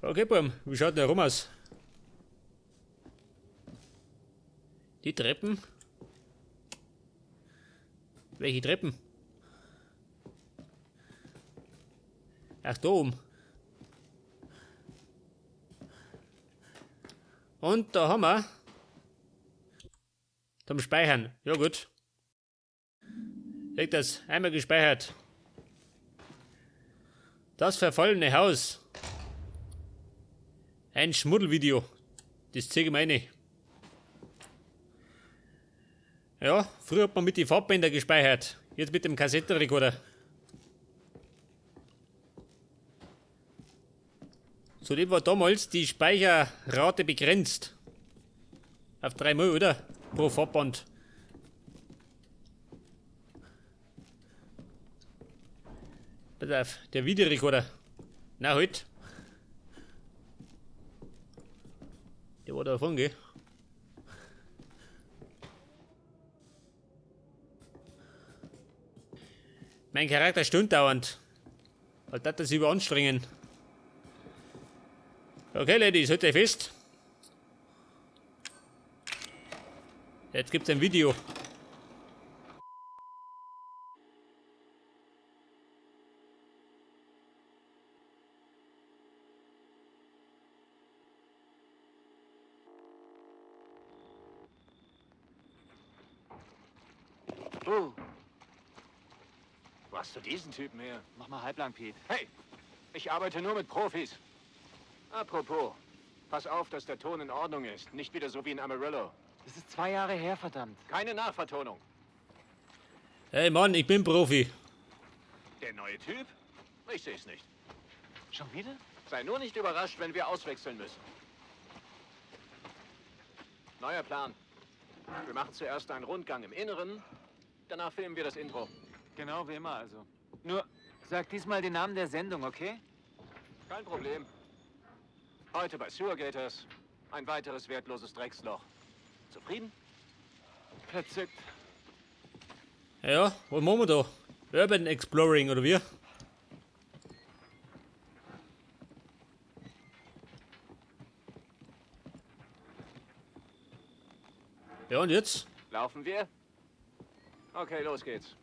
Okay, Burm, wie schaut denn der rum aus? Die Treppen? Welche Treppen? Ach, da oben. Und da haben wir zum Speichern. Ja gut. Seht das, einmal gespeichert. Das verfallene Haus. Ein Schmuddelvideo. Das zeige ich mir rein. Ja, früher hat man mit den Farbbändern gespeichert. Jetzt mit dem Kassettenrekorder. Zudem war damals die Speicherrate begrenzt. Auf 3 Mal, oder? Pro Farbband. Pass auf, der Videorekorder. Na halt. Der war da davon, gell? Mein Charakter stöhnt dauernd. Weil das das überanstrengen. Okay, Ladies, haltet euch fest. Jetzt gibt's ein Video. Oh. Wo hast du diesen Typen her? Mach mal halblang, Pete. Hey, ich arbeite nur mit Profis. Apropos, pass auf, dass der Ton in Ordnung ist. Nicht wieder so wie in Amarillo. Das ist 2 Jahre her, verdammt. Keine Nachvertonung. Hey Mann, ich bin Profi. Der neue Typ? Ich seh's nicht. Schon wieder? Sei nur nicht überrascht, wenn wir auswechseln müssen. Neuer Plan. Wir machen zuerst einen Rundgang im Inneren, danach filmen wir das Intro. Genau wie immer also. Nur, sag diesmal den Namen der Sendung, okay? Kein Problem. Heute bei Sewer Gators ein weiteres wertloses Drecksloch. Zufrieden? Verzückt. Ja, was machen wir da? Urban Exploring, oder wie? Ja, und jetzt? Laufen wir? Okay, los geht's.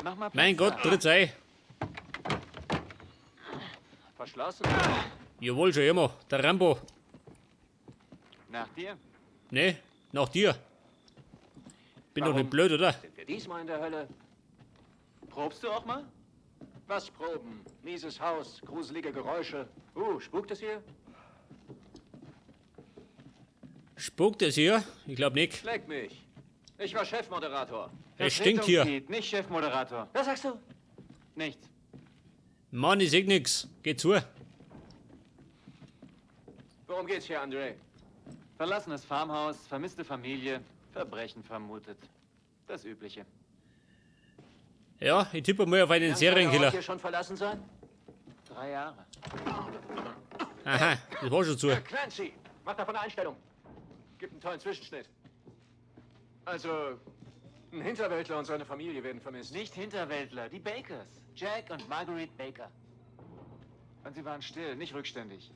Mach mal Platz. Mein Gott, tritt's ein. Verschlossen? Jawohl, schon immer. Der Rambo. Nach dir? Nee, nach dir. Bin doch Warum? nicht blöd, oder? Sind wir diesmal in der Hölle? Probst du auch mal? Was proben? Mieses Haus, gruselige Geräusche. Spukt es hier? Spukt es hier? Ich glaub nicht. Leck mich. Ich war Chefmoderator. Es stinkt Vertretung, hier. Pete, nicht Chefmoderator. Was sagst du? Nichts. Mann, ich seh nix. Geh zu. Worum geht's hier, André? Verlassenes Farmhaus, vermisste Familie, Verbrechen vermutet. Das Übliche. Ja, ich tippe mal auf einen Wie lange soll der Serienkiller. Ort hier schon verlassen sein? 3 Jahre. Aha, das war schon zu. Clancy, mach davon eine Einstellung. Gibt einen tollen Zwischenschnitt. Also, ein Hinterwäldler und seine Familie werden vermisst. Nicht Hinterwäldler, die Bakers. Jack und Marguerite Baker. Und sie waren still, nicht rückständig.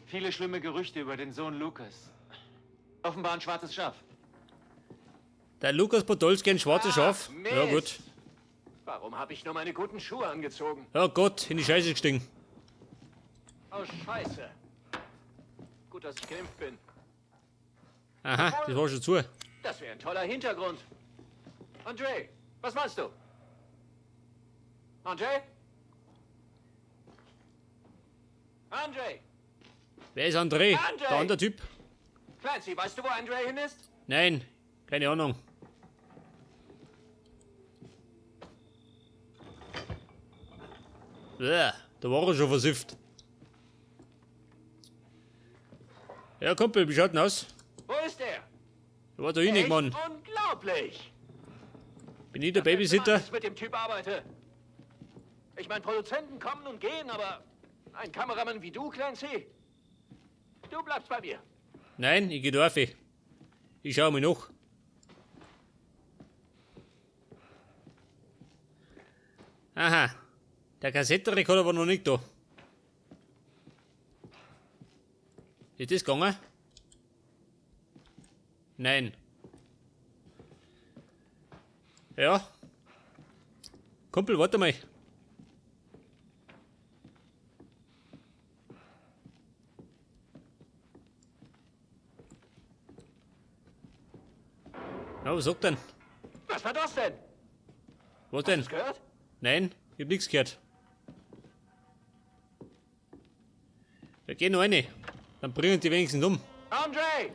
Viele schlimme Gerüchte über den Sohn Lucas. Offenbar ein schwarzes Schaf. Der Lukas Podolski, ein schwarzes Schaf. Mist. Ja, gut. Warum habe ich nur meine guten Schuhe angezogen? Oh Gott, in die Scheiße gestiegen. Oh, Scheiße. Gut, dass ich geimpft bin. Aha, das war schon zu. Das wäre ein toller Hintergrund. André, was meinst du? André? André! Wer ist André? André! Der andere Typ? Clancy, weißt du, wo André hin ist? Nein, keine Ahnung. Bäh, da war er schon versifft. Ja, Kumpel, wie schaut denn aus? Wo ist er? Da war da hin, Echt Mann. Unglaublich! Bin ich der Das letzte Mal, Babysitter? dass ich mit dem Typ arbeite. Ich meine, Produzenten kommen und gehen, aber ein Kameramann wie du, Clancy, du bleibst bei mir. Nein, ich geh da auf. Ich schau mir noch. Aha. Der Kassettenrekorder war noch nicht da. Ist das gegangen? Nein. Ja. Kumpel, warte mal. Ja, was sagt denn? Was war das denn? Was denn? Hast du's gehört? Nein, ich hab nichts gehört. Wir gehen noch rein. Dann bringen die wenigstens um. Andre!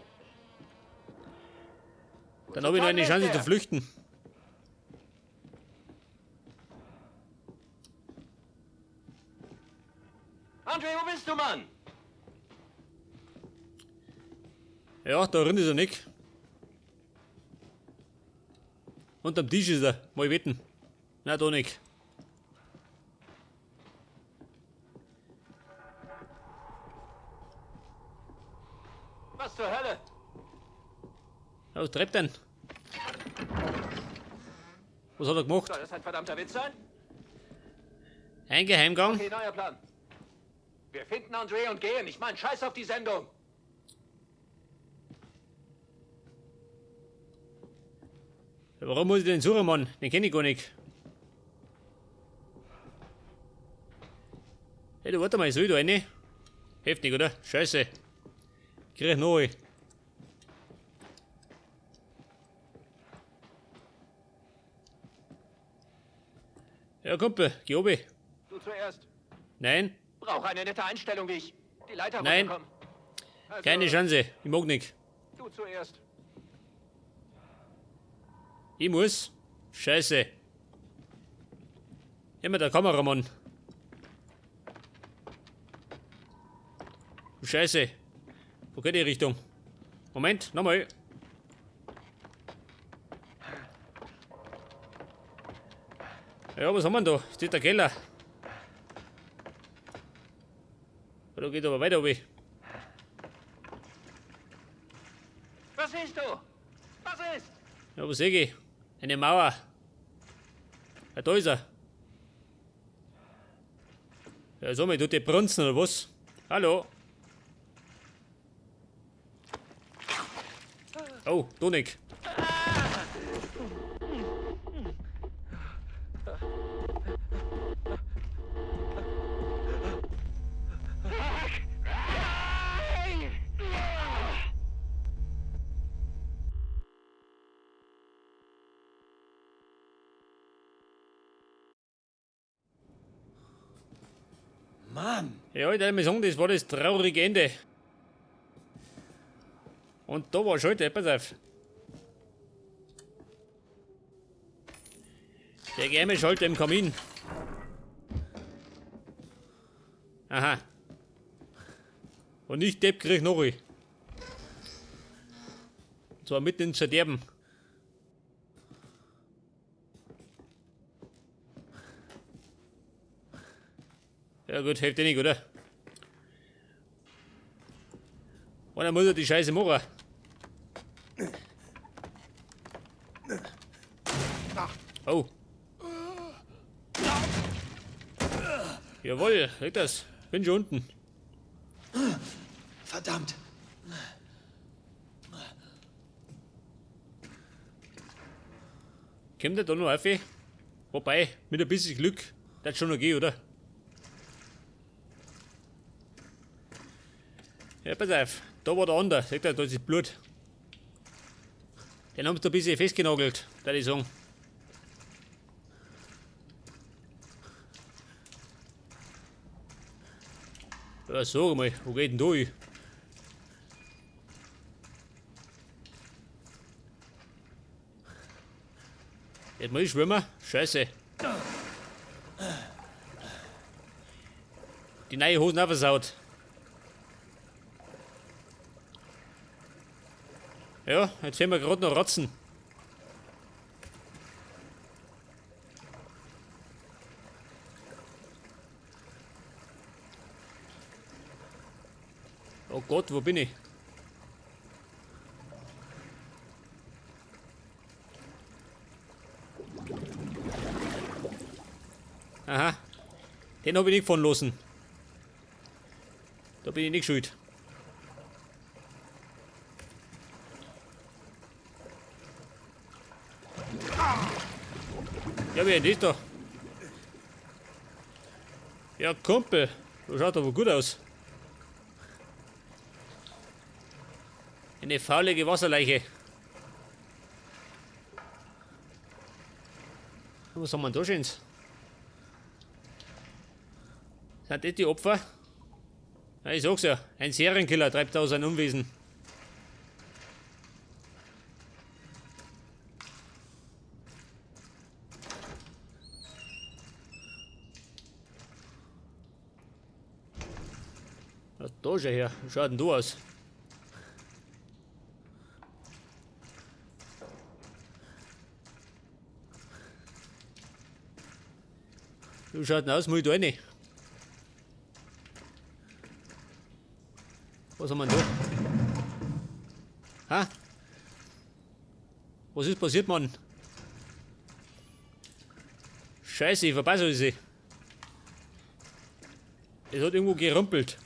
Dann habe ich noch eine Chance zu flüchten. Andre, wo bist du, Mann? Ja, da drin ist er nicht. Unterm Tisch ist er. Mal wetten. Na, da nicht. Was zur Hölle? Ja, was treibt denn? Was hat er gemacht? Soll das ein verdammter Witz sein? Ein Geheimgang. Okay, neuer Plan. Wir finden Andre und gehen. Ich meine, scheiß auf die Sendung. Ja, warum muss ich den suchen, Mann? Den kenn ich gar nicht. Hey, du, warte mal, soll ich da rein? Heftig, oder? Scheiße. Krieg noch einen. Ja, Kumpel, geh oben. Du zuerst. Nein. Brauche eine nette Einstellung, wie ich die Leiter Nein. runterkomme. Also, Keine Chance. Ich mag nicht. Du zuerst. Ich muss. Scheiße. Immer der Kameramann. Scheiße. Wo geht die Richtung? Moment, nochmal. Ja, was haben wir denn da? Steht der Keller. Da geht aber weiter runter. Was siehst du? Was ist? Ja, was sehe ich? Eine Mauer. Ja, da ist er. Ja, sag mal, tut der brunzen oder was? Hallo? Oh, da nicht. Mann! Ja, ich würde mal sagen, das war das traurige Ende. Und da war schon der, pass auf. Der geheime Schalter im Kamin. Aha. Und ich Depp krieg noch einen. Und zwar mitten ins Verderben. Ja gut, hilft eh nicht, oder? Einer muss ja die Scheiße machen. Oh. Jawohl, liegt das. Bin schon unten. Verdammt! Kommt der da noch auf? Wobei, mit ein bisschen Glück, das schon noch gehen, oder? Ja, pass auf, da war der andere, seht ihr, da ist Blut. Den haben sie da ein bisschen festgenagelt, würde ich sagen. Ja, sag mal, wo geht denn da hin? Jetzt muss ich schwimmen? Scheiße. Die neue Hosen auch versaut. Ja, jetzt sehen wir gerade noch Ratzen. Oh Gott, wo bin ich? Aha. Den hab ich nicht fahren lassen. Da bin ich nicht schuld. Ja, wer ist das da? Ja, Kumpel, das schaut aber gut aus. Eine faulige Wasserleiche. Was haben wir denn da schönes? Sind das die Opfer? Ja, ich sag's ja, ein Serienkiller treibt da sein Unwesen. Ja, da schau her, wie schaut denn du aus? Wie schaut denn aus? Muss ich da rein? Was haben wir denn da? Ha? Was ist passiert, Mann? Scheiße, ich verpasse sie. Es hat irgendwo gerumpelt.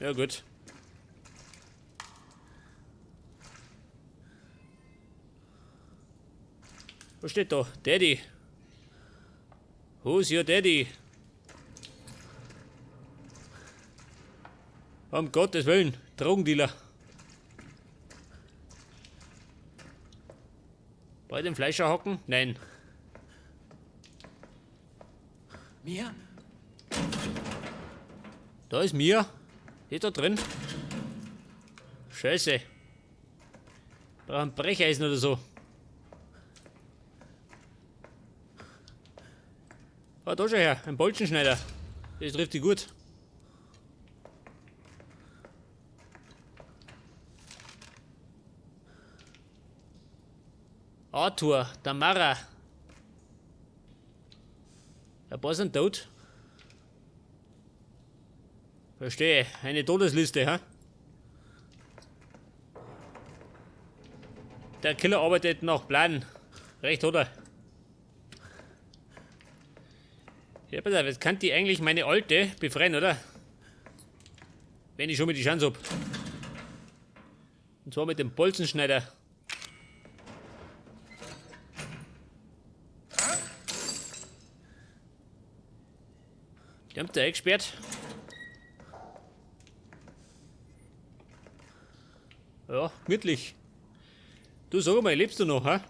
Ja, gut. Was steht da? Daddy. Who's your daddy? Um Gottes Willen, Drogendealer. Bei dem Fleischer hocken? Nein. Mia? Da ist Mia. Ist da drin? Scheiße. Brauch ein Brecheisen oder so. Ah, da schau her, ein Bolzenschneider. Das trifft dich gut. Arthur, Tamara. Ein paar sind tot. Verstehe, eine Todesliste, ha? Der Killer arbeitet nach Plan. Recht, oder? Ja, pass auf, jetzt kann die eigentlich meine Alte befreien, oder? Wenn ich schon mit die Chance hab. Und zwar mit dem Bolzenschneider. Die haben da eingesperrt. Ja, gemütlich. Du, sag mal, lebst du noch, hä?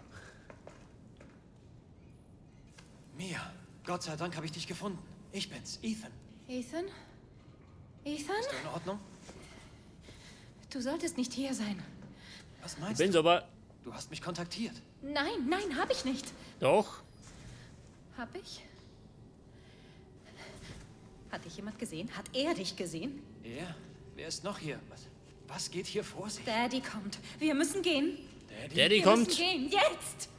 Mia, Gott sei Dank habe ich dich gefunden. Ich bin's, Ethan. Ethan? Ethan? Bist du in Ordnung? Du solltest nicht hier sein. Was meinst Ich bin's du? aber. Du hast mich kontaktiert. Nein, nein, hab ich nicht. Doch. Hab ich? Hat dich jemand gesehen? Hat er dich gesehen? Er? Wer ist noch hier? Was geht hier vor sich? Daddy kommt. Wir müssen gehen. Daddy? Daddy Wir kommt. müssen gehen. Jetzt!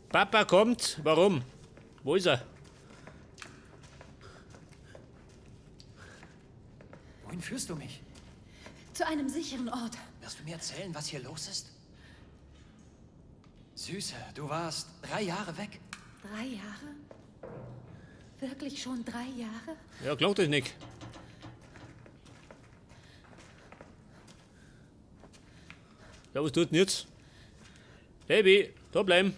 Papa kommt. Warum? Wo ist er? Wohin führst du mich? Zu einem sicheren Ort. Wirst du mir erzählen, was hier los ist? Süße, du warst 3 Jahre weg. 3 Jahre? Wirklich schon 3 Jahre? Ja, glaubt euch nicht. Ja, was tut denn jetzt? Baby, da bleiben.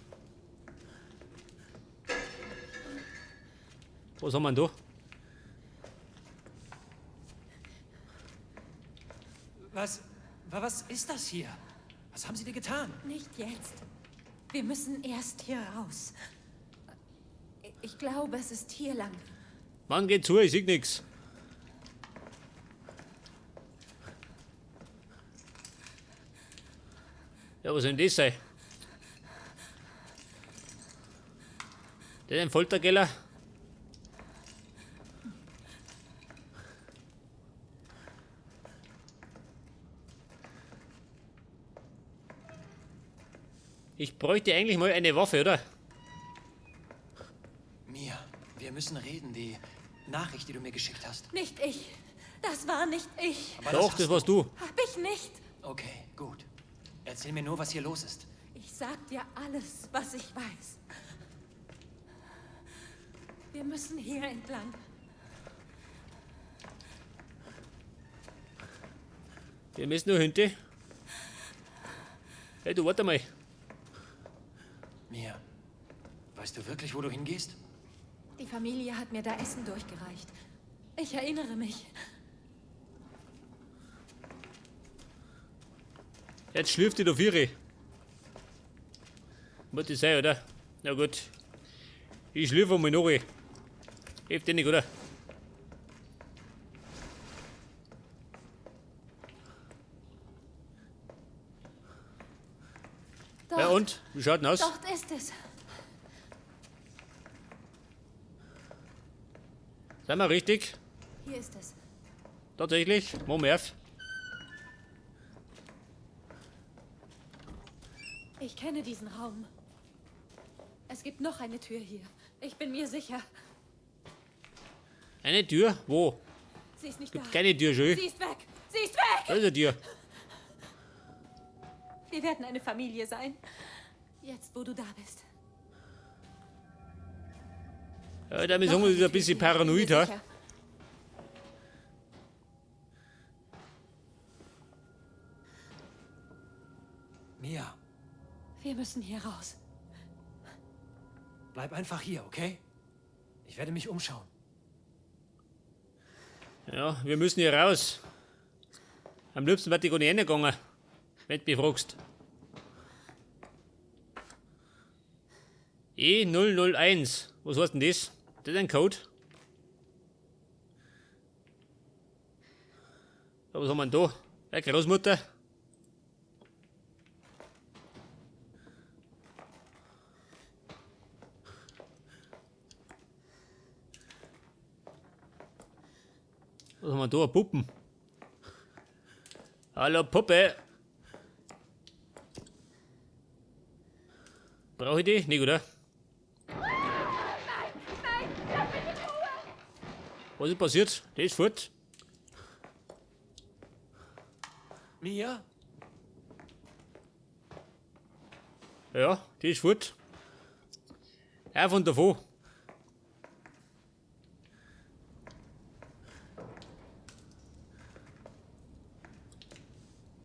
Was haben wir denn da? Was ist das hier? Was haben sie dir getan? Nicht jetzt. Wir müssen erst hier raus. Ich glaube, es ist hier lang. Mann, geht zu, ich seh nix. Ja, was soll denn das sein? Das ist ein Folterkeller. Ich bräuchte eigentlich mal eine Waffe, oder? Mia, wir müssen reden. Die Nachricht, die du mir geschickt hast. Nicht ich. Das war nicht ich. Aber Doch, das das warst du. Hab ich nicht. Okay, gut. Erzähl mir nur, was hier los ist. Ich sag dir alles, was ich weiß. Wir müssen hier entlang. Wir müssen nur hinten. Hey, du, warte mal. Mia, weißt du wirklich, wo du hingehst? Die Familie hat mir da Essen durchgereicht. Ich erinnere mich. Jetzt schlürft die da Viere. Muss das sein, oder? Na gut. Ich schlürfe mal noch. Hilft dir nicht, oder? Dort, Ja und? Wie schaut denn aus? Dort ist es. Sind wir richtig? Hier ist es. Tatsächlich? Moment. Ich kenne diesen Raum. Es gibt noch eine Tür hier. Ich bin mir sicher. Eine Tür? Wo? Sie ist nicht Gibt da. keine Tür, schön. Sie ist weg. Sie ist weg. Da ist eine Tür. Wir werden eine Familie sein. Jetzt, wo du da bist. Ja, damit Noch sagen wir, eine ist ein Tür bisschen hier, ich bin mir paranoid, ha? sicher. Mia, Wir müssen hier raus. bleib einfach hier, okay? Ich werde mich umschauen. Ja, wir müssen hier raus. Am liebsten wär ich gar nicht reingegangen, wenn du mich fragst. E001. Was heißt denn das? Das ist ein Code. Ja, was haben wir denn da? Eine Großmutter. Was haben wir da? Puppen. Hallo Puppe. Brauche ich die? Nicht, oder? Was ist passiert? Die ist fort. Mia? Ja, die ist fort. Auf und davon.